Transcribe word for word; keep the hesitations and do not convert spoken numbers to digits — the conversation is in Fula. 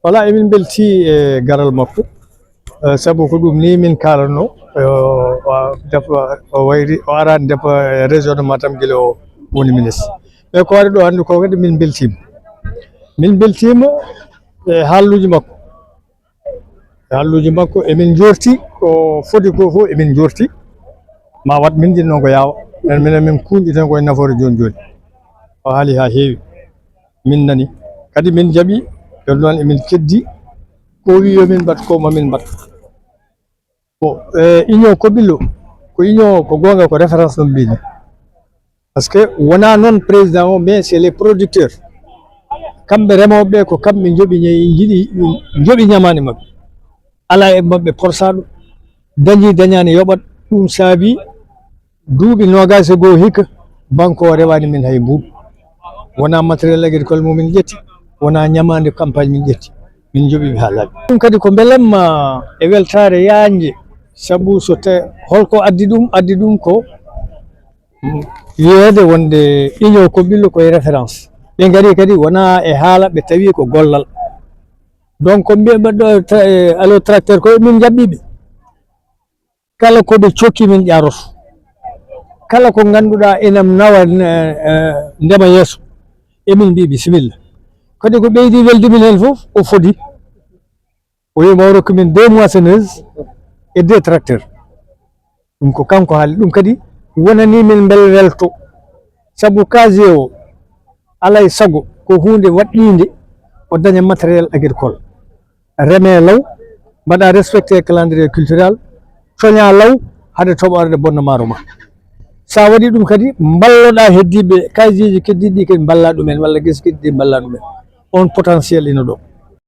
Wala, emin mbelti e garal makko. Eh, sabu ko ɗum ni min kaalanno, eh, o, o, def-, o wayri, o arani def-, eh, région de Matam gila o woni ministre. Mais ko waɗi ɗo hannde ko kadi min mbeltima. Min mbeltima e haalluuji makko. E haalluuji makko emin jorti ko foti ko fof emin jorti. Ma wat min ɗin noon ko yaawa. Min, min, min kuuñɗi tan koye nafoore jooni jooni. O haali haa heewi. Min nani. Kadi min jaɓi, ɗum noon emin keddi. Ko o wi yo min mbaɗ, ko ma min mbaɗ. Bon, eh, union ko ɓillo, ko union ko goonga ko référence ɗum mbimi. Parce que wona noon président o, mais c'est les producteurs. Kamɓe remooɓe ɓe ko kamɓe njoɓi ñe-, njiɗi, njoɓi ñamaani maɓɓe. Alaa e maɓɓe porsaɗo, dañi dañaani yoɓat. Ɗum saabi duuɓi noogaas e goo hikka, banque o rewaani min hay buuɗu. Wona matériel agricole mo min ƴetti, wona ñamaande campagne min ƴetti. Min njoɓi ɓe haa laaɓi. Ɗum kadi ko mbelamma e weltaare yaajnde, sabu so te-, holko addi ɗum? Addi ɗum ko, mm, wiyeede wonde union ko ɓillo koye référence. Ɓe ngari kadi wona e haala, ɓe tawi ko gollal. Donc, ko mbiya ɓe ɗo tra-, e, allo tracteur ko min njaɓɓi ɓe. Kala ko ɓe cokki min ƴaaroto. Kala ko ngannduɗaa ina nawa, eh, eh, ndema yeeso, emin mbiya bisimilla. Kadi ko ɓeydi welde min heen fof, o fodi. O wiima o rokki min deux moissonneuses et deux tracteurs. Ɗum ko kanko haali. Ɗum kadi wonani min mbel welto. Sabu casier o, alay sago, ko huunde waɗɗiinde o daña matériel agricole. Reme law, mbaɗa respecté calendrier culturel, coña law, hade toɓo arde bonna maaro ma. Sa waɗi ɗum kadi, mballoɗa heddiɓe, kayitji keddiɗi kadi mballa ɗumen, walla gese keddiɗi mballa ɗumen. On potentiel ina ɗo.